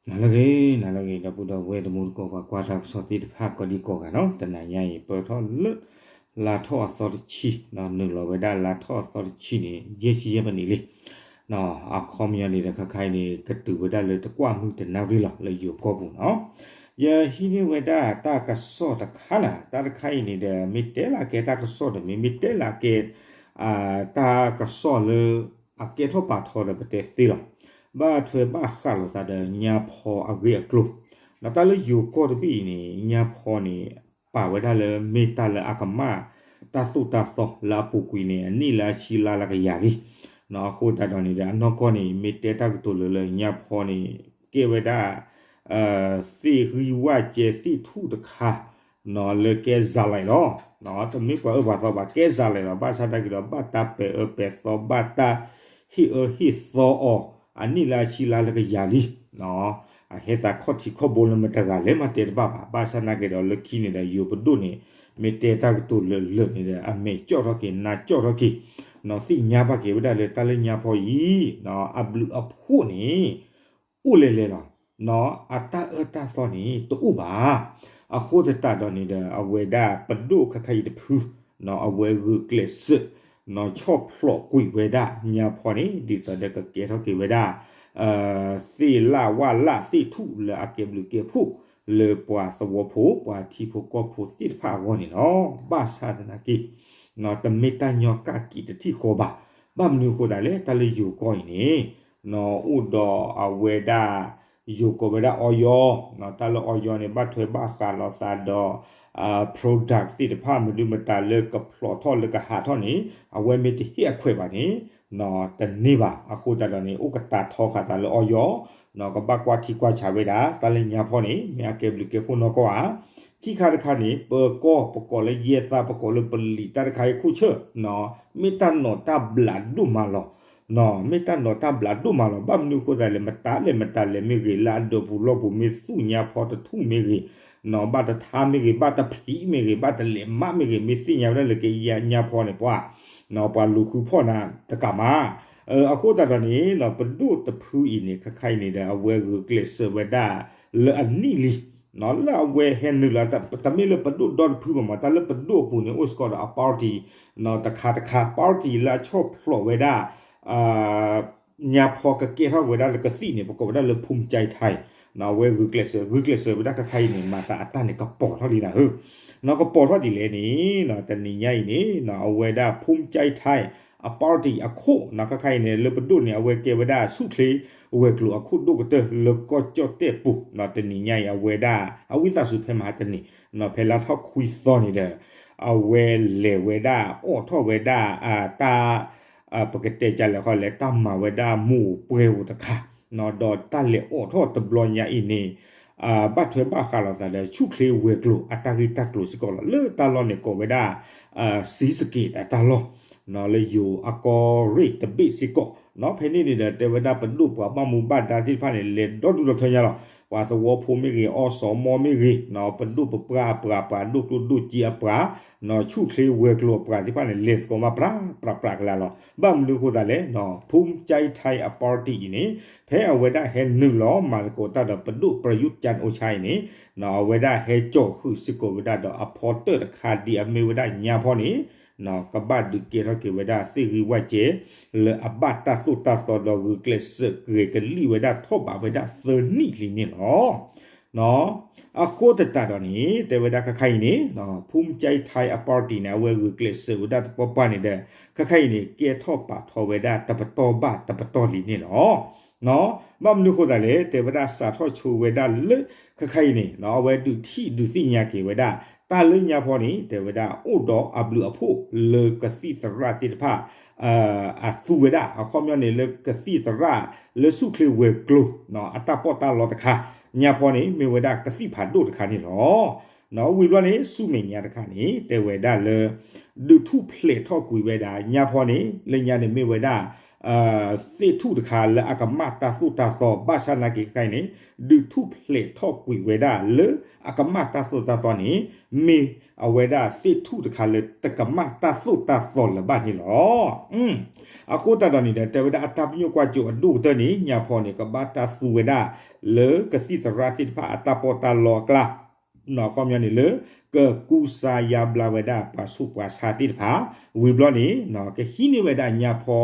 နၤလၢအဂ့ၤ နၤလၢအဂ့ၤ ဒီပုၢ်ဒီဝဲၢ်တံၤသကိး ပှၤကွၢ်တၢ်ကစီၣ်သ့ၣ်တဖၣ်ကိးဒံကိးဂၤနီၤ, တနၤညါအံၤ ပၢၢ်ထီၣ်လၢ လါထီၣ်အသီတဆံ, နုာ်လီၤဝဲဒၣ်လါထီၣ်အသီတဆံန့ၣ် ယဲၢ်ဆံယဲၢ်မံးနံးလံ. အခီပညီန့ၣ်ဒီး ခဲခါအံၤန့ၣ် ကတုၤဝဲဒၣ်လၢတကွၢ်မုၢ်တနၣ်ရံၣ်လီၤ လၢယိၤကီၢ်ပူၤနီၤ. ယဟံးန့ၢ်ဝဲဒၣ်တၢ်ကစီၣ်တခါနၤ, တၢ်တခါအံၤန့ၣ်ဒီး မ့ၢ်တဲလၢအကဲတၢ်ကစီၣ်ဒီး မ့မ့ၢ်တဲလၢအကဲ တၢ်ကစီၣ်လၢ အကဲထီၣ်ပာ်ထီဒီးပတဲသ့လီၤ. ဘၣ်ထွဲဘၣ်ဃးလိာ်သးဒီးညါဖီအဂ့ၢ်အကျိၤ, ဒီးတၢ်လၢယိၤကီၢ်တဘ့ၣ်အံၤန့ၣ် ညါဖီန့ၣ် ပာ်ဝဲဒၣ်လၢမ့ၢ်တၢ်လၢအကမၣ်တၢ်သိၣ်တၢ်သီလၢအပူၤကွံာ်န့ၣ် အနံၣ်လၢအဆံလါလၢကယၤလံ. အဃိသတးဒီးန့ၣ်ဒီး အနီၢ်ကီၢ်န့ၣ် မ့ၢ်တဲတၢ်ကတိၤလၢာ်လၢညါဖီန့ၣ် ကဲဝဲဒၣ် သ့ၣ်ဂံၢ်ဝၣ်ကဲသ့ၣ်ထူၣ်တခါ လၢကဲစးလဲးလီၤ. တမ့ၢ်ပှၤအၢပှၤသီဘၣ် ကဲစးလဲးလီၤ. ဘၣ်ဆၣ်သနာ်က့ဒီး ဘၣ်တၢ်ပဲာ်အၢပဲာ်သီ ဘၣ်တၢ်ဟ့ၣ်အၢဟ့ၣ်သီအီၤ အနံၣ်လၢအဆံလါလၢကယၤလံ. အဟဲသးခီၣ်ထံးခီၣ်ဘိလၢမတၤတဂၤလဲၣ်မးတဲတဘၣ်ဘၣ်. ဘၣ်ဆၣ်သနာ်က့ဒီး လၢခံန့ၣ်ဒီး ယိၤပဒိၣ်န့ၣ် မ့ၢ်တဲတၢ်ကတိၤလၢာ်လၢာ်န့ၣ်ဒီး အမဲာ်ကၠီၣ်ထီၣ်က့ၤ နါကၠီၣ်ထီၣ်က့ၤ, သ့ၣ်ညါဘၣ်က့ၤဝဲဒၣ်လၢတၢ်လၢညါဖီအံၤ အဘျုးအဖှိၣ်န့ၣ် အိၣ်လဲၤလဲၤလီၤ. အတၢ်အၢတၢ်သီန့ၣ် တအိၣ်ဘၣ်. အဃိသတးဒီးန့ၣ်ဒီး အဝဲဒၣ်ပဒိၣ်ခဲခါအံၤတဖု အဝဲဂုာ်ကျဲးစၢး ဆီၣ်ဖျိးကွံာ်ဝဲဒၣ်ညါဖီန့ၣ် ဒ်သိးဒီးကကဲထီၣ်က့ၤဝဲဒၣ် သ့ၣ်လၣ်ဝၣ်လၣ်သ့ၣ်ထူၣ်လၢအကဲဘျုးကဲဖှိၣ် လၢပှၤသဝီဖိ ပှၤထံဖိကီၢ်ဖိသ့ၣ်တဖၣ်အဂီၢ်န့ၣ်လီၤ. ဘၣ်ဆၣ်သနာ်က့ တမ့ၢ်တၢ်ညီကၣ်ကံးတထံၣ်ဃီဘၣ်. ဘၣ်မနုၤအဃိသတးလဲၣ် တၢ်လၢယိၤကီၢ်အံၤန့ၣ် အိၣ်ဒီးအဝဲဒၣ် ယိၤကိးဝဲဒၣ် Oil, တၢ်လၢ Oil န့ၣ် ဘၣ်ထွဲဘၣ်ဃးလိာ်သးဒီး product သ့ၣ်တဖၣ် မနုၤမတၤလၢကဖျိးထီၣ်လၢကဟးထီၣ်န့ၣ် အဝဲမ့ၢ်တဟ့ၣ်အခွဲးဘၣ်န့ၣ် တန့ၢ်ဘၣ်. အဃိသတးဒီးန့ၣ် အိၣ်ကတၢၢ်ထီဃာ်သးလၢ Oil, ကဘၣ်ကွၢ်ထံကွၢ်ဆးဝဲဒၣ် တၢ်လၢညါဖီန့ၣ် မ့ၢ်အကဲဘျုးကဲဖှိၣ်နီၢ်ကီၢ်ဧါ. ခံခါတခါန့ၣ် ပၢၤကီၢ် ပကိးလၢယဲၢ်သး ပကိးလၢပလံာ်တၢ်တခါအံၤခိၣ်ဆၢၣ် မ့ၢ်တၢ်နီၢ်တၢ်ဘျးဒိၣ်မးလီၤ. မ့ၢ်တၢ်နီၢ်တၢ်ဘျးဒိၣ်မးလီၤ. ဘၣ်မနုၤအဃိသတးလဲၣ် မတၤလဲၣ်မတၤလဲၣ်မ့ၢ်ဂ့ၤ လၢအဒၢးပူၤလီၢ်ပူၤမ့ၢ်သူၣ်ညါဖီတထူၣ်မ့ၢ်ဂ့ၤ ဘၣ်တထါမ့ၢ်ဂ့ၤ ဘၣ်တဖျံးမ့ၢ်ဂ့ၤ ဘၣ်တလဲၤမးမ့ၢ်ဂ့ၤ မ့ၢ်သ့ၣ်ညါဝဲဒၣ်လၢကယဲၢ်ညါဖီန့ၣ် ပှၤ ပှၤလူၤဃုဖီၣ်နၤတကးမး. အဃိသတးဒီးန့ၣ် ပဒိၣ်တဖုအံၤန့ၣ် ခဲခါအံၤန့ၣ်ဒီး အဝဲဂုာ်ကျဲးစၢးဝဲဒၣ်လၢအနံၣ်လံ လၢအဝဲဟဲနုာ်လီၤ တမ့ၢ်လၢပဒိၣ်ဒီတဖုဘၣ်မး တၢ်လၢပဒိၣ်အပူၤန့ၣ် အိၣ်စ့ၢ်ကီးဒီးအ party တခါတခါ party လၢအဆီၣ်ဖျိးဝဲဒၣ် ညါဖီကကဲထီၣ်ဝဲဒၣ်လၢကသံၣ်န့ၣ် ပကိးဝဲဒၣ်လၢ ภูมิใจไทย အဝဲဂုာ်ကျဲးစၢး ဂုာ်ကျဲးစၢးဝဲဒၣ်ခဲခါအံၤန့ၣ် မၤသးအတၢ်န့ၣ် ကပီၤထီၣ်လံနၤဧၢ, ကပီၤထီၣ်ဒ်လဲၣ်န့ၣ် တနံၤညါအံၤန့ၣ် အဝဲဒၣ် ภูมิใจไทย အ party အခိၣ် ခဲခါအံၤန့ၣ် လၢပဒိၣ်န့ၣ် အဝဲကဲဝဲဒၣ်ဆူၣ်ချ့ဝဲၤကျိၤအခိၣ်ဒိၣ်ကတၢၢ် လၢကီၢ်ကၠီၣ်တဲၣ်ပူၤ တနံၤညါအံၤ အဝဲဒၣ် အဝံသးစူၤဖဲမဟါတနံၤ ဖဲလါထီၣ်ခွံသီန့ၣ်ဒီး အဝဲလဲၤဝဲဒၣ် အိးထီၣ်ဝဲဒၣ် တၢ် ပကတဲကလဲာ်ဃီလဲၣ် တၢ်မၤဝဲဒၣ်မိၢ်အိၣ်ပှဲၤအိၣ်တခါ ဒီးတၢ်လဲၤအိးထီၣ်တဘျီညါအံၤန့ၣ် ဘၣ်ထွဲဘၣ်ဃးလိာ်သးဒီး ဆူၣ်ချ့ဝဲၤကျိၤအတၢ်ဂ့ၢ်တၢ်ကျိၤစ့ၢ်ကီးလီၤ. လၢတၢ်လီၢ်န့ၣ်ကိးဝဲဒၣ် ศรีสะเกษ အတၢ်လီၢ် လၢယိၤအကီၢ်ရ့ၣ်တဘ့ၣ်စ့ၢ်ကီး ဖဲန့ၣ်န့ၣ်ဒီး တဲဝဲဒၣ်ပဒိၣ်ပှၤဘၣ်မူဘၣ်ဒါသ့ၣ်တဖၣ်န့ၣ် လဲၤဒီဒူၣ်ဒီထၢညါလီၤ. ပှၤသဝီဖိမ့ၢ်ဂ့ၤ အီၣ်စီၤမီၢ်မ့ၢ်ဂ့ၤ ပဒိၣ်ပပှၢ်အပှၤ ပှၤဒိၣ်ကျိၣ်ဒိၣ်စ့အပှၤ ဆူၣ်ချ့ဝဲၤကျိၤအပှၤသ့ၣ်တဖၣ်န့ၣ် လဲၤသကိးမးပြးပြးပြးကလာ်လီၤ. ဘၣ်မနုၤအဃိသတးလဲၣ် ภูมิใจไทย အ party အံၤန့ၣ် ဖဲအဝဲဒၣ်ဟဲနုာ်လီၤမၤသကိးတၢ်ဒီးပဒိၣ် ประยุทธ์ จันทร์โอชา အံၤန့ၣ် အဝဲဒၣ်ဟဲစိာ်ဃုာ်စ့ၢ်ကီးဝဲဒၣ်ဒီးအဖီတၢၣ်တခါ ဒ်အမ့ၢ်ဝဲဒၣ်ညါဖီန့ၣ် ကဘၣ်ဒုးကဲထီၣ်က့ၤဝဲဒၣ်သ့ၣ်ဂံၢ်ဝၣ်စဲ လၢအဘၣ်တၢ်သိၣ်တၢ်သီဒီးဂုာ်ကျဲးစၢးဂဲၤကလံၣ်ဝဲဒၣ် ထီၣ်ဘးဝဲဒၣ်သၢနံၣ်လံန့ၣ်လီၤ. အဃိသတးဒီးန့ၣ် တဲဝဲဒၣ်ခဲခါအံၤန့ၣ် ภูมิใจไทย အ party န့ၣ် အဝဲဂုာ်ကျဲးစၢးဝဲဒၣ်သပှၢ်ပှၢ်န့ၣ်ဒီး ခဲခါအံၤန့ၣ် ကဲထီၣ်ပာ်ထီၣ်ဝဲဒၣ်တပတီၢ်ဘၣ်တပတီၢ်လံန့ၣ်လီၤ. ဘၣ်မနုၤအဃိသတးလဲၣ် တဲဝဲဒၣ်စးထီၣ်ဆိဝဲဒၣ်လၢ ခဲခါအံၤန့ၣ် အဝဲဒုးထံၣ်ဒုးသ့ၣ်ညါက့ၤဝဲဒၣ် တၢ်လၢညါဖီန့ၣ် တဲဝဲဒၣ်အိၣ်ဒီးအဘျုးအဖှိၣ်လၢကသံၣ်သရၣ်သ့ၣ်တဖၣ် အသူဝဲဒၣ် အခီပညီန့ၣ် လၢကသံၣ်သရၣ် လၢဆူၣ်ချ့ဝဲၤကျိၤ အတၢ်ပီးတၢ်လီတခါ ညါဖီန့ၣ် မ့ၢ်ဝဲဒၣ်ကသံၣ်ဖးဒိၣ်တခါန့ၣ်လီၤ. ဝံၤဘျီန့ၣ် ဆူမဲာ်ညါတခါန့ၣ် တဲဝဲဒၣ်လၢ ဒုးထူၣ်ဖျဲးထီၣ်ကွံာ်ဝဲဒၣ် ညါဖီန့ၣ် လၢညါန့ၣ် မ့ၢ်ဝဲဒၣ် သ့ၣ်ထူၣ်တခါလၢအကမၣ်တၢ်သိၣ်တၢ်သီ ဘၣ်ဆၣ်သနာ်က့ခဲအံၤန့ၣ် ဒုးထူၣ်ဖျဲးထီၣ်ကွံာ်ဝဲဒၣ်လၢအကမၣ်တၢ်သိၣ်တၢ်သီန့ၣ် မ့ၢ်အဝဲဒၣ်သ့ၣ်ထူၣ်တခါလၢတကမၣ်တၢ်သိၣ်တၢ်သီလၢၤဘၣ်န့ၣ်လီၤ. အဃိသတးဒီးန့ၣ်ဒီး တဲဝဲဒၣ်အတၢ်ပညိၣ်ကွၢ်စိအဒိၣ်ကတၢၢ်န့ၣ် ညါဖီန့ၣ် ကဘၣ်တၢ်သူဝဲဒၣ် လၢကသံၣ်သရၣ်သ့ၣ်တဖၣ်အတၢ်ပီးတၢ်လီအကျါ အခီပညီန့ၣ်လၢ ကကူစါယါဘျါဝဲဒၣ်ပှၤဆူးပှၤဆါသ့ၣ်တဖၣ် ဝံၤဘျီန့ၣ် ကဟံးန့ၢ်ဝဲဒၣ်ညါဖီ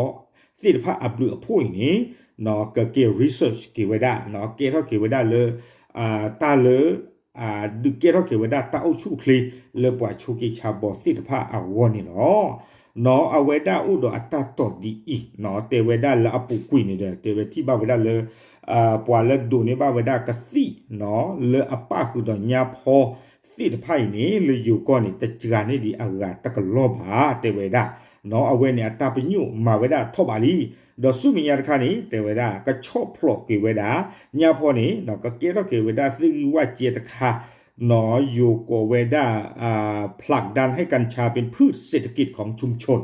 သ့ၣ်တဖၣ်အဘျုးအဖှိၣ်အံၤန့ၣ် ကက့ၤ research က့ၤဝဲဒၣ် ကဲထီၣ်က့ၤဝဲဒၣ်လၢ တၢ်လၢ ဒုးကဲထီၣ်က့ၤဝဲဒၣ်တၢ်အိၣ်ဆူၣ်အိၣ်ချ့ လၢပှၤဆိးက့ဆါဘီသ့ၣ်တဖၣ်အဂီၢ်န့ၣ်လီၤ. နီၢ် အဝဲဒၣ်အိၣ်ဒီးအတၢ်တိာ်ဒ်အံၤ နီၢ် တဲဝဲဒၣ်လၢအပူၤကွံာ်န့ၣ်ဒီး တဲဝဲထံၣ်ဘၣ်ဝဲဒၣ်လၢ ပှၤလၢဒိးန့ၢ်ဘၣ်ဝဲဒၣ်ကသံၣ် နီၢ် လၢအပၣ်ဃုာ်ဒီးညါဖီသ့ၣ်တဖၣ်အံၤန့ၣ် လၢယိၤကီၢ်န့ၣ် တစှၤန့ၢ်ဒံးအဂၤတကလီၢ်ဘၣ် တဲဝဲဒၣ် နီၢ် အဝဲန့ၣ်အတၢ်ပညိၣ်မၤဝဲဒၣ်ထီၣ်ဘးလံ ဒီးဆူမဲာ်ညါတခါန့ၣ် တဲဝဲဒၣ် ကဆီၣ်ဖျိးက့ၤဝဲဒၣ် ညါဖီန့ၣ် နီၢ် ကကဲထီၣ်က့ၤဝဲဒၣ်သ့ၣ်ဂံၢ်ဝၣ်စဲတခါ နီၢ် ယိၤကိးဝဲဒၣ် ผลักดันให้กัญชาเป็นพืชเศรษฐกิจของชุมชน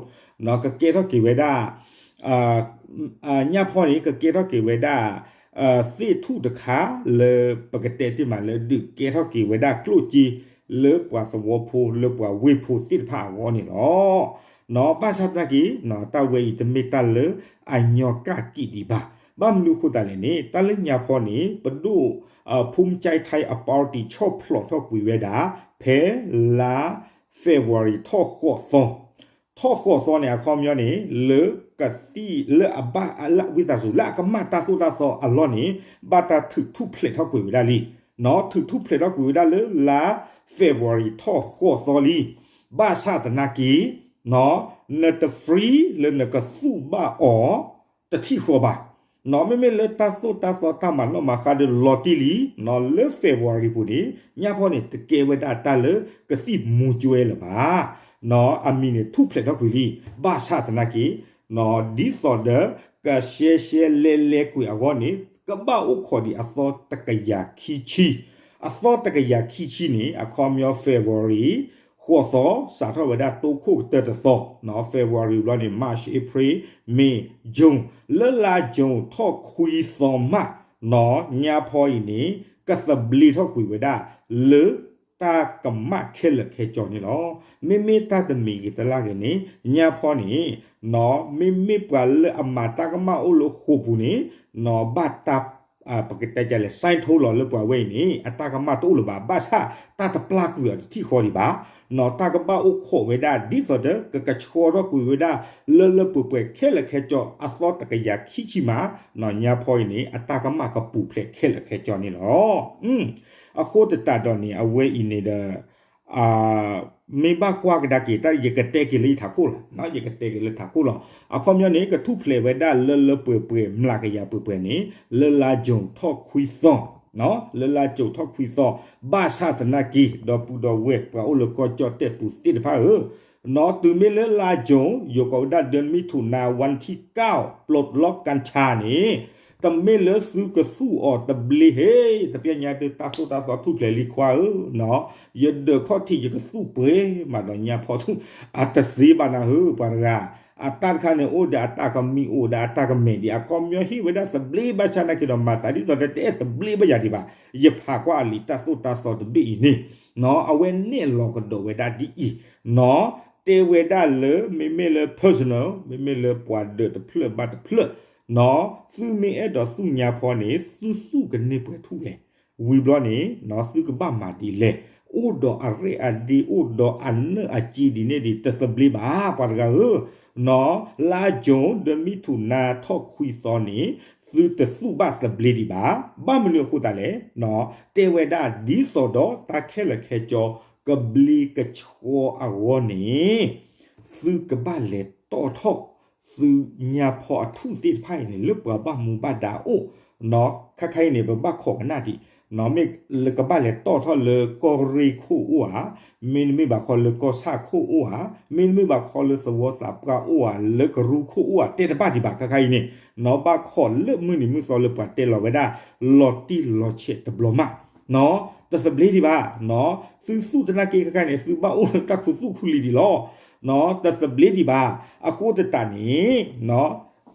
နီၢ် ကကဲထီၣ်က့ၤဝဲဒၣ် ညါဖီန့ၣ် ကကဲထီၣ်က့ၤဝဲဒၣ် သ့ၣ်ထူၣ်တခါလၢပကတဲတ့ၢ်မးလၢဒုးကဲထီၣ်က့ၤဝဲဒၣ်ကျိၣ်စ့ လၢပှၤသဝီဖိလၢပှၤဝ့ၢ်ဖိသ့ၣ်တဖၣ်အဂီၢ်န့ၣ်လီၤ. နီၢ် ဘၣ်ဆၣ်သနာ်က့ နီၢ် တၢ်ဝဲအံၤတမ့ၢ်တၢ်လၢအညီကၣ်ကံးဒံးဘၣ်. ဘၣ်မနုၤအဃိသတးလဲၣ်န့ၣ် တၢ်လၢညါဖီန့ၣ် ပဒိၣ် ภูมิใจไทย အ party ဆီၣ်ဖျိးထီၣ်ကွံာ်ဝဲဒၣ် ဖဲလါ February ထီၣ်ဃိးသီ ထီၣ်ဃိးသီန့ၣ် အခီပညီန့ၣ် လၢကသံၣ်လၢအဘၣ် ဝံသးစူၤ လၢအကမၣ်တၢ်သိၣ်တၢ်သီအလီၢ်န့ၣ် ဘၣ်တၢ်ထုးထူၣ်ဖျဲးထီၣ်ကွံာ်ဝဲဒၣ်လံ နီၢ် ထုးထူၣ်ဖျဲးထီၣ်ကွံာ်ဝဲဒၣ်လၢလါ February ထီၣ်ဃိးသီလံ. ဘၣ်ဆၣ်သနာ်က့ နီၢ် နတ free လၢနကသူၣ်ဘၣ်အီၤ တထံၣ်ဃီဘၣ်. နီၢ် မ့မ့ၢ်လၢတၢ်သိၣ်တၢ်သီတၢ်မၤနီၣ်မၤဃါဒီးလီၤတံၢ်လံ နီၢ် လၢ February ပူၤန့ၣ် ညါဖီန့ၣ် တကဲဝဲဒၣ်တၢ်လၢကသံၣ်မူၤကွဲလၢၤဘၣ်. နီၢ် အမံၤန့ၣ်ထူၣ်ဖျဲးထီၣ်ကွံာ်လံ. ဘၣ်ဆၣ်သနာ်က့ နီၢ် ဒ်သိးဒီး ကရှဲရှဲလဲလဲကွံာ်အဂီၢ်န့ၣ် ကဘၣ်အိၣ်ခိးဒံးအသီတကယၤခံဆံ အသီတကယၤခံဆံန့ၣ် အခီပညီ February ဃိးသီ စးထီၣ်ဝဲဒၣ်တိခိၣ်ကတၢၢ်တသီ နီၢ် February ဘျီန့ၣ် March, April, May, June လၢလါ June ထီၣ်ခွံသီမး နီၢ် ညါဖီအံၤန့ၣ် ကသဘျ့ထီၣ်ကွံာ်ဝဲဒၣ် လၢတၢ်ကမၣ်ခဲလၢာ်ခဲဆ့န့ၣ်လီၤ. မ့မ့ၢ်တၢ်တမံၤဂ့ၤတလၢ်ဂ့ၤန့ၣ် ညါဖီန့ၣ် နီၢ် မ့မ့ၢ်ပှၤလၢအမၤတၢ်ကမၣ်အိၣ်လၢဃိာ်ပူၤန့ၣ် နီၢ် ဘၣ်တၢ် ပကတဲလဲၣ် ဆဲးထိလီၤလၢပှၤဝဲအံၤန့ၣ် အတၢ်ကမၣ်တအိၣ်လၢၤဘၣ်. ဘၣ်ဆၣ်တၢ်တပျၢ်ကွံာ်အီၤတထံၣ်ဃီဒံးဘၣ်. နီၢ် တၢ်ကဘၣ်အိၣ်ခိးဝဲဒၣ် ဒ်သိးဒီး ကကဆှီထီၣ်ကွံာ်ဝဲဒၣ် လၢလၢပှဲၤပှဲၤခဲလၢာ်ခဲဆ့ အသီတကယၤခံဆံမး နီၢ် ညါဖီအံၤန့ၣ် အတၢ်ကမၣ်ကပူၤဖျဲးခဲလၢာ်ခဲဆ့န့ၣ်လီၤ. အဃိသတးဒီးန့ၣ် အဝဲအံၤန့ၣ်ဒီး မ့ၢ်ဘၣ်ကွၢ်ကဒါက့ၤ တၢ်ယကတဲက့ၤလၢယထးခိၣ်လီၤ. ယကတဲက့ၤလၢထးခိၣ်လီၤ. အခီပညီန့ၣ် ကထူၣ်ဖျဲးဝဲဒၣ်လၢလၢပှဲၤပှဲၤ မျးကယၤပှဲၤပှဲၤန့ၣ် လၢလါ June ထီၣ်ခွံသီ လၢလါ June ထီၣ်ခွံသီ ဘၣ်ဆၣ်သနာ်က့ ဒီပုၢ်ဒီဝဲၢ်ပှၤအိၣ်လၢကီၢ်ကၠီၣ်တဲၣ်ပူၤသ့ၣ်တဖၣ်ဧၢ, နီၢ် တုၤမ့ၢ်လၢလါ June ယိၤကိးဝဲဒၣ် เดือนมิถุนา วันที่เก้า ปลดล็อกกัญชา န့ၣ် တမ့ၢ်လၢသုကသူၣ်အီၤတဘျ့ဟ့ တပျဲညါတၢ်သိၣ်တၢ်သီထူၣ်ဖျဲးလံခွါဧၢ, နီၢ် ယဒၢးခီၣ်ထံးယကသူၣ်ပှဲၤမးဒီးညါဖီထူၣ် အတသ့ဘၣ်နၤဧၢ ပှၤတဂၤ, အတၢ်တခါန့ၣ်အိၣ်ဒီးအတၢ်ကမံၤ အိၣ်ဒီးအတၢ်ကမဲာ်ဒံး အခီပညီဟ့ၣ်ဝဲဒၣ်သဘျ့ဘၣ်ဆၣ်သနာ်က့ဒီး မၤသးဒ်သိးဒီးတအဲၣ်သဘျ့ဘၣ်ယၤဒံးဘၣ်. ယဖးကွၢ်အလံာ်တၢ်သိၣ်တၢ်သီတဘ့ၣ်အံၤန့ၣ် နီၢ် အဝဲနဲၣ်လီၤကဒီးဝဲဒၣ်ဒ်အံၤ, နီၢ် တဲဝဲဒၣ်လၢမ့မ့ၢ်လၢ personal မ့မ့ၢ်လၢပှၤဒၢးတဖျၢၣ်ဘၣ်တဖျၢၣ်, နီၢ် သုမ့ၢ်အဲၣ်ဒိးသူၣ်ညါဖီန့ၣ် သုသူၣ်ကန့ၢ်ပှဲၤထူၣ်လဲၣ်, ဝံၤဘျီန့ၣ် နီၢ် သုကဘၣ်မၤဒ်လဲၣ်, အိၣ်ဒီးအရဲၣ်အဒ့ အိၣ်ဒီးအနၢၣ်အစ့ဒ်န့ၣ်ဒံး တသဘျ့ဘၣ် ပှၤတဂၤဧၢ, နီၢ် လါ June ဒီး မိထုနာ ထီၣ်ခွံသီန့ၣ် သုတသူၣ်ဘၣ်သဘျ့ဒံးဘၣ်. ဘၣ်မနုၤအဃိသတးလဲၣ်, နီၢ် တဲဝဲဒၣ်ဒ်သိးဒီးတၢ်ခဲလၢာ်ခဲဆ့ ကဘျ့ကဆှီအဂီၢ်န့ၣ် သုကဘၣ်လဲၤတီၣ်ထီၣ် သုညါဖီအထူၣ်သ့ၣ်တဖၣ်အံၤန့ၣ် လၢပှၤဘၣ်မူဘၣ်ဒါအိၣ်, နီၢ် ခါခါအံၤန့ၣ် ပဘၣ်ခိးကနၣ်ဒံး, နီၢ် မ့ၢ်လၢကဘၣ်လဲၤတီၣ်ထီၣ်လၢကီၢ်ရ့ၣ်ခိၣ်အိၣ်ဧါ, မ့တမ့ၢ်ဘၣ်ခီလၢကီၢ်ဆၣ်ခိၣ်အိၣ်ဧါ, မ့တမ့ၢ်ဘၣ်ခီလၢသဝီသးပှၢ်အိၣ်ဧါ, လၢကရူၢ်ခိၣ်အိၣ်ဧါ, တဲတဘၣ်ဒံးဘၣ် ခါခါအံၤန့ၣ်, နီၢ် ဘၣ်ခိးလၢမုၢ်နံၤမုၢ်သီလၢပှၤတဲလီၤဝဲဒၣ် လီၤတံၢ်လီၤဆဲးတဘျီမး, နီၢ် တသဘျ့ဒံးဘၣ်, နီၢ် သုသူၣ်သနာ်က့ခါခါန့ၣ် သုဘၣ်အိၣ်လၢတၢ်ခူသူၣ်ခူလံၤဒံးလီၤ, နီၢ် တသဘျ့ဒံးဘၣ်. အဃိသတးန့ၣ် နီၢ်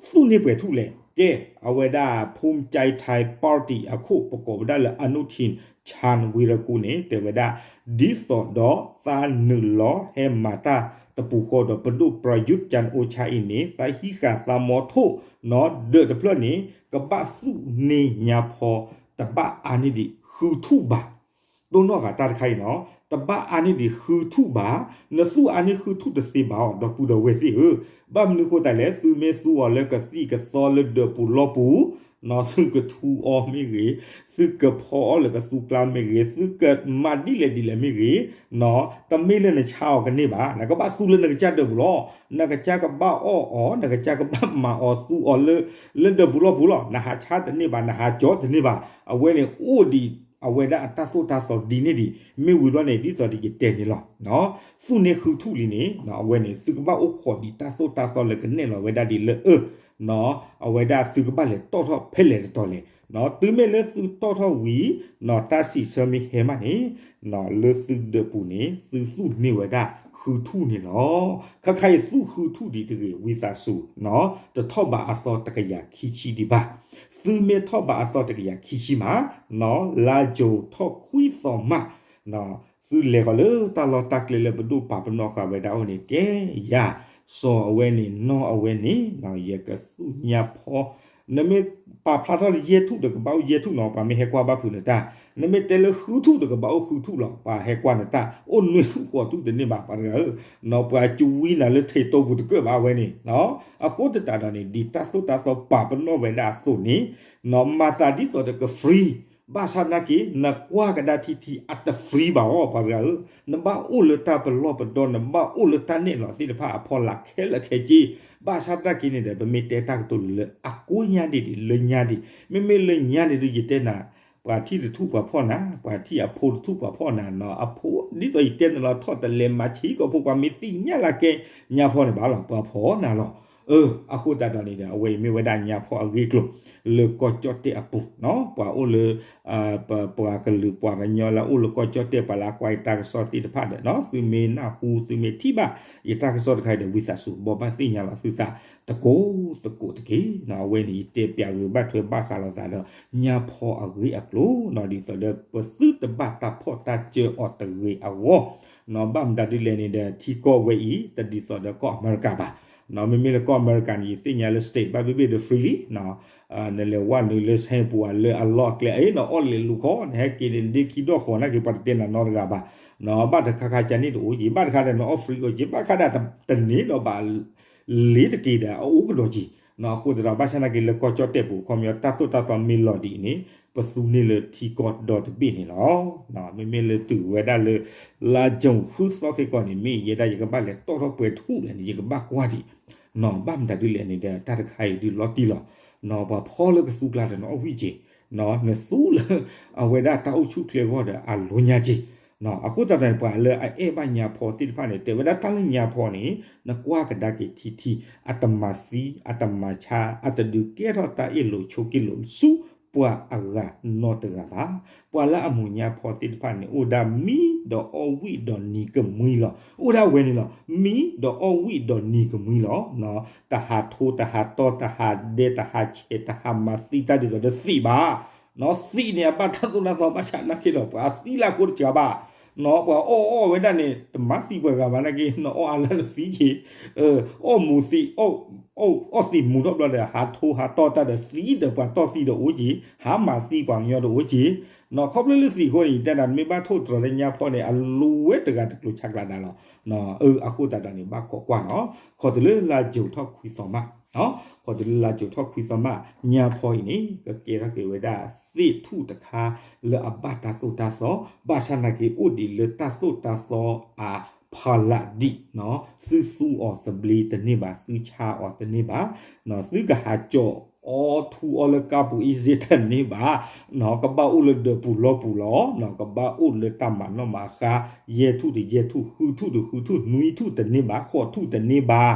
သူၣ်န့ၢ်ပှဲၤထူၣ်လဲၣ်. ကဲ အဝဲဒၣ် Phumjai Thai Party အခိၣ်ပကိးဝဲဒၣ်လၢ Anutin Charnvirakul န့ၣ် တဲဝဲဒၣ် ဒ်သိးဒီးသးနုာ်လီၤဟဲမၤတၢ်တပူၤဃီဒီး ပဒိၣ် Prayut Chan-o-cha အံၤန့ၣ် သးဟံးဃာ်သးမီထိၣ်နီၢ်ဒၢးတဖျၢၣ်န့ၣ် ကဘၣ်သူၣ်န့ၢ်ညါဖီတဘၣ်အါန့ၢ်ဒံးဃုထူၣ်ဘၣ်. တိၢ်နီၣ်ဃာ်တၢ်တခါအံၤနီၤ, တဘၣ်အါန့ၢ်ဒံးဃုထူၣ်ဘၣ်, နသူၣ်အါန့ၢ်ဃုထူၣ်တသ့ဘၣ်အီၤ ဒီပုၢ်ဒီဝဲၢ်သ့ၣ်ဧၢ. ဘၣ်မနုၤဃိသတးလဲၣ်, သုမ့ၢ်သူအီၤလၢကသံၣ်ကသီလၢဒၢးပူၤလီၢ်ပူၤ, သုကထူအီၤမ့ၢ်ဂ့ၤ, သုကဖီအီၤလၢကသူကျါမ့ၢ်ဂ့ၤ, သုကမၤဒ်လဲၣ်ဒ်လဲၣ်မ့ၢ်ဂ့ၤ, တမ့ၢ်လၢနဆါအီၤကန့ၢ်ဘၣ်, နကဘၣ်သူလၢနကစၢ်ဒၢးပူၤလီၤ. နကစၢ်ကဘၣ်အီၣ်အီၤ, နကစၢ်ကဘၣ်မၤအီၤသူအီၤလၢ လၢဒၢးပူၤလီၢ်ပူၤလီၤ. နဟးဆါတန့ၢ်ဘၣ်, နဟးကၠီတန့ၢ်ဘၣ်. အဝဲန့ၣ်အိၣ်ဒံး အဝဲဒၣ်အတၢ်သိၣ်တၢ်သီဒ်န့ၣ်ဒံး, မ့ၢ်ဝံၤဘျီန့ၣ် ဒ်သိးဒီးယတဲန့ၣ်လီၤ. သူၣ်န့ၢ်ဃုထူၣ်လံန့ၣ် အဝဲန့ၣ် သုကဘၣ်အိၣ်ခိးဒံးတၢ်သိၣ်တၢ်သီလၢကနဲၣ်လီၤဝဲဒၣ်ဒ်လၢအၢ အဝဲဒၣ်သုကဘၣ်လဲၤတီၣ်ထီၣ်ဖဲလဲၣ်တတီၤလဲၣ်. တုၤမ့ၢ်လၢသုတီၣ်ထီၣ်ဝံၤ တၢ်စံးဆၢမ့ၢ်ဟဲမးန့ၣ် လၢသုဒၢးပူၤန့ၣ် သုသူၣ်န့ၢ်ဝဲဒၣ်ဃုထူၣ်န့ၣ်လီၤ. ခါခါအံၤသူၣ်ဃုထူၣ်ဒံးတဂ့ၤ ဝံသးစူၤ တထီၣ်ဘးအသီတကယၤခံဆံဒံးဘၣ်. သုမ့ၢ်ထီၣ်ဘးအသီတကယၤခံဆံမး လါယူၤထီၣ်ခွံသီမး သုလဲၤဃီၤလၢတၢ်လီၢ်တၢ်ကျဲလၢပဒိၣ်ပာ်ပနီၣ်ဃာ်ဝဲဒၣ်အအိၣ်န့ၣ် ကဲယၤ စီၤအဝဲန့ၣ် နီၢ်အဝဲန့ၣ် ယကသူၣ်ညါဖီ နမ့ၢ်ပာ်ဖျါထီၣ်လၢယဲၢ်ထူၣ်ဒီးကဘၣ်အိၣ်ယဲၢ်ထူၣ်နီၤ ပှၤမ့ၢ်ဟဲကွၢ်ဘၣ်ဖုးနတၢ်, နမ့ၢ်တဲလၢဃုထူၣ်ဒီးကဘၣ်အိၣ်ဃုထူၣ်လီၤ ပှၤဟဲကွၢ်နတၢ်, အိၣ်နွံထူၣ်ဃိးထူၣ်တန့ၢ်ဘၣ် ပှၤတဂၤဧၢ, နီၤ ပှၤကဝံနၤလၢထံးတိပူၤတကၢၢ်ဘၣ်ဝဲန့ၣ်, အဃိသတးဒီးန့ၣ် ဒ်တၢ်သိၣ်တၢ်သီပာ်ပနီၣ်ဝဲဒၣ်အသိးန့ၣ်, နီၤ မၤသးဒ်သိးဒီးက free ဘၣ်ဆၣ်နာ်က့ နကွၢ်ကဒါထံထံအတ free ဘၣ်အီၤ ပှၤတဂၤဧၢ, နဘၣ်အိၣ်လၢတၢ်ပလီၢ်ပဒီ နဘၣ်အိၣ်လၢတၢ်နဲၣ်လီၤသ့ၣ်တဖၣ်အဖီလာ်ခဲလၢာ်ခဲဆ့, ဘၣ်ဆၣ်သနာ်က့န့ၣ်ဒီး ပမ့ၢ်တဲတၢ်ကတိၤလၢအကိညါဒံးဒံး လၢညါဒံး, မ့မ့ၢ်လၢညါန့ၣ်ဒီး ယတဲနၤ ပှၤထံၣ်တထူၣ်ပှၤဖီၣ်နၤ, ပှၤထံၣ်အဖိတထူၣ်ပှၤဖီၣ်နၤနီၤ, အဖိ ဒ်သိးယတဲနၤလီၤ ထီၣ်တလဲၤမၤဆံးကီၢ်ဖိ ပှၤမ့ၢ်သ့ၣ်ညါလၢကဲညါဖီန့ၣ်ဘၣ်လီၤ ပှၤဖီၣ်နၤလီၤ. အၢ အဃိသတးဒီးန့ၣ်ဒီး အဝဲအံၤမ့ၢ်ဝဲဒၣ်ညါဖီအဂ့ၢ်အကျိၤ လၢကီၢ်ကၠီၣ်တဲၣ်အပူၤနီၤ, ပှၤအိၣ်လၢ ပ ပှၤကလုာ်ပှၤကညီလၢအအိၣ်လၢကီၢ်ကၠီၣ်တဲၣ် ပှၤလၢအကွၢ်ယတၢ်ကစီၣ်သ့ၣ်တဖၣ်ဒီးနီၤ, သုမ့ၢ်နၢ်ဟူ သုမ့ၢ်ထံၣ်ဘၣ်ယတၢ်ကစီၣ်တခါအံၤဒီး ဝံသးစူၤ ဘိးဘၣ်သ့ၣ်ညါလီၤသုသးသကိးသကိးတက့ၢ်နီၤ. အဝဲန့ၣ် ယတဲပျးဂ့ၤဘၣ်ထွဲဘၣ်ဃးလိာ်သးဒီး ညါဖီအဂ့ၢ်အကျိၤနီၤ, ဒ်သိးဒီးပသုတဘၣ်တၢ်ဖီၣ်တၢ်စၢအီၤတဂ့ၤအဂီၢ်နီၤ, ဘၣ်မတၤဒ်လဲၣ်န့ၣ်ဒီး ထံကီၢ်ဝဲအံၤ တဒ်သိးဒီးကီၢ်အမဲရကၤဘၣ်နီၤ, မ့မ့ၢ်လၢကီၢ်အမဲရကၤန့ၣ် ယသ့ၣ်ညါလၢ state ဘၣ်ဘ့ၣ်ဘ့ၣ်ဒီး free လံနီၤ နလဲၤဝဲနုာ်လၢ စဟဲပူၤ အလၢအလီၢ်အကျဲ အ့ နအီၣ်လဲၤလူၤခီ နဟဲက့ၤန့ၣ် ဒ့ခံဒီၣ်ဃီၤနာ်က့ ပှၤတတဲနၤနီတဂၤဘၣ်နီၤ, ဘၣ်တခါခါကန့ၣ်တအိၣ်က့ၤ ဘၣ်တခါဒီးနအီၣ် free အိၣ်က့ၤ ဘၣ်တခါဒီးတန့ၢ်ဒီးဘၣ် လ့ၤတက့ၤဒီးအအိၣ်ကဒီးက့ၤ, အဃိသတးဒီး ဘၣ်ဆၣ်နာ်က့လၢကီၢ်ကၠီၣ်တဲၣ်ပူၤ ခီပညီ တၢ်သိၣ်တၢ်သီမ့ၢ်လီၤဒ်အံၤန့ၣ် ပသူန့ၢ်လၢထံကီၢ်ဒီတဘ့ၣ်န့ၣ်လီၤ. မ့မ့ၢ်လၢတုၤဝဲဒၣ်လၢ လါယူၤဃုသီခဲကီၢ်န့ၣ် မ့ၢ်ယဲဒၣ်ယကဘၣ်လဲၤတီၣ်ထီၣ်ပှဲၤထူၣ်လဲၣ်န့ၣ် ယကဘၣ်ကွၢ်ဒံးနီၤ, ဘၣ်မတၤဒ်လဲၣ်န့ၣ်ဒီး တၢ်တခါအံၤဒုးလီၤတံၢ်လီၤနီၤ, ပှၤဖီလၢကသူကျါဒီးနအီၣ်ဝံၣ်က့ၤနီၤ, နသူလၢ အဝဲဒၣ်တၢ်အိၣ်ဆူၣ်ချ့အဂီၢ်ဒီးအလိၤညါက့ၤနီၤ, အဃိသတးန့ၣ် ပှၤလၢအအဲၣ်ဘၣ်ညါဖီသ့ၣ်တဖၣ်န့ၣ် တဲဝဲဒၣ်တၢ်လၢညါဖီန့ၣ် နကွၢ်ကဒါက့ၤထံထံ အတမၤသံ အတမၤဆါ အတဒုးကဲထီၣ်တၢ်အ့ၣ်လိာ်ဆိးက့လိာ်ဆူပှၤအဂၤနီတဂၤဘၣ်. ပှၤလၢအမူၤညါဖီသ့ၣ်တဖၣ်န့ၣ် အိၣ်ဒၣ်မံဒီးအီၣ်ဝံၣ်ဒီးနံၤကမှံလီၤ. အိၣ်ဒၣ်ဝဲန့ၣ်လီၤ. မံဒီးအီၣ်ဝံၣ်ဒီးနံၤကမှံလီၤ. တဟးထိ တဟးတီ တဟးဒဲ တဟးဆဲး တဟးမၤသံတၢ်ဒ်သိးဒီးသံးဘၣ်. သံးန့ၣ်အဘၣ်တၢ်သိၣ်တၢ်သီဘၣ်ဆၣ်နာ်က့ဒီး ပှၤသံလၢအဃိတစှၤဘၣ်. ပှၤအီၣ်အီၣ်ဝဲဒၣ်န့ၣ် တမၤသံပှၤဂၤဘၣ်နာ်က့ နအီၣ်အါလၢနသံက့ၤ အီၣ်မူၤသံး အီၣ်သံးမူၤထီၣ်ဘျီဒီး ဟးထိဟးတီတၢ်ဒီးသံးဒီးပှၤတီၢ်သံးဒီးအိၣ်က့ၤ, ဟးမၤသံပှၤကညီဒီးအိၣ်က့ၤ, ခီဖျိလၢသံးအဃိန့ၣ် ယတဲဒၣ်မ့ၢ်ဘၣ်ထိၣ်တြီၤလၢညါဖီန့ၣ် အလိၤဝဲတဂၤတကျိၤဆါကျးဒၣ်လီၤ. အဃိသတးဒီးန့ၣ် ဘၣ်ခိးကွၢ်နီၤ, ခီၣ်တုၤလၢလါယူၤထီၣ်ခွံသီမး, ခီၣ်တုၤလၢလါယူၤထီၣ်ခွံသီမး ညါဖီအံၤန့ၣ် ကကဲထီၣ်က့ၤဝဲဒၣ်သ့ၣ်ထူၣ်တခါ လၢအဘၣ်တၢ်သိၣ်တၢ်သီ, ဘၣ်ဆၣ်နာ်က့အိၣ်ဒံးလၢတၢ်သိၣ်တၢ်သီအဖီလာ်ဒံးနီၤ, သုသူအီၤသဘျ့တန့ၢ်ဘၣ်, သုဆါအီၤတန့ၢ်ဘၣ်, သုကဟးကၠီၣ်အီၤထူအီၤလၢကါပူၤအ့စ့တန့ၢ်ဘၣ်, ကဘၣ်အိၣ်လၢဒၢးပူၤလီၢ်ပူၤလီၤ, ကဘၣ်အိၣ်လၢတၢ်မၤနီၣ်မၤဃါ, ယဲၢ်ထူၣ်တယဲၢ်ထူၣ် ဃုထူၣ်တဃုထူၣ် နွံထူၣ်တန့ၢ်ဘၣ်, ဃိးထူၣ်တန့ၢ်ဘၣ်,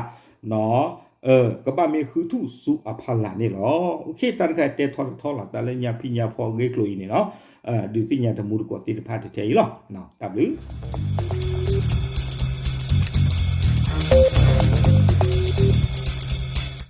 ကဘၣ်မ့ၢ်ဃုထူၣ်ဆူအဖီလာ်န့ၣ်လီၤ. တၢ်တခါတဲထီၣ်တထီၣ်လီၤ, တၢ်လၢညါဖံးညါဖီအဂ့ၢ်ကျိၤအံၤန့ၣ်လီၤ. ဒုးသ့ၣ်ညါတမူတကိးသ့ၣ်တဖၣ်တထဲအံၤလီၤ. တၢ်ဘျုး